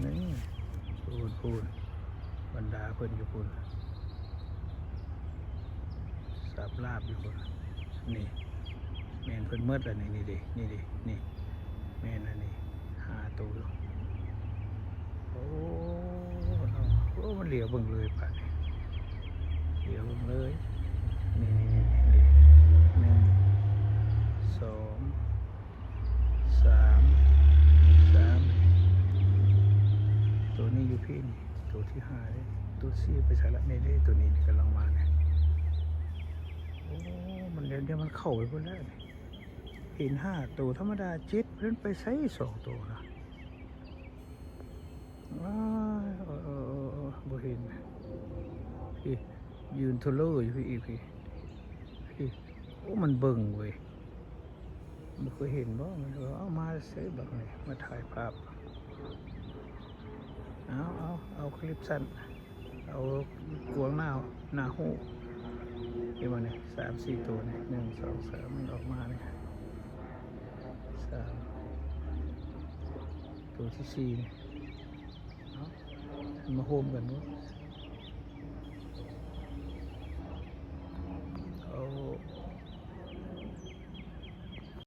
ນີ້ ພຸ້ນໆ ບັນດາເພິ່ນຢູ່ພຸ້ນ ສັບລາບຢູ່ພຸ້ນ ນີ້ ແມ່ນເພິ່ນໝົດລະນີ້ ນີ້ເດ ນີ້ເດ ນີ້ ແມ່ນລະນີ້ ຫ້າໂຕ. ໂອ້ ໂອ້ ມັນຫຼຽວເບິ່ງເລີຍບາດນີ້ ຫຼຽວເບິ່ງເລີຍ ນີ້ໆໆ ນີ້ ໜຶ່ງ ສອງ ສາມ ສາມ ໂຕນີ້ຢູ່ພີ້ນີ້ ໂຕທີຫ້າເດ້ ໂຕສີ່ໄປໃສລະ ນີ້ເດ້ ໂຕນີ້ກຳລັງມານີ້. ໂອ້ ມັນ ດຽວມັນເຂົ້າໄປພຸ້ນແລ້ວນີ້ ເຫັນຫ້າໂຕ ທຳມະດາເຈັດ ເພິ່ນໄປໃສສອງໂຕນະ. ວ້າຍ ເອີ ເອີ ເອີ ເອີ ບໍ່ເຫັນ ພີ້ ຢືນໂທໂລຢູ່ພີ້ອີກ ພີ້ ພີ້. ໂອ້ ມັນເບິ່ງເວີຍ ບໍ່ເຄີຍເຫັນບໍ່ ມັນເອົາມາໃສ່ບັກນີ້ ມາຖ່າຍພາບ. ເອົາ ເອົາ ເອົາຄລິບສັ້ນ ເອົາກວາງໜ້າ ໜ້າຫູ ເຫັນບໍ່ນີ້ ສາມສີ່ໂຕນີ້ ໜຶ່ງ ສອງ ສາມ ມັນອອກມານີ້ ສາມ ໂຕທີສີ່ນີ້ ເອົາ ມາໂຮມກັນເບິ່ງ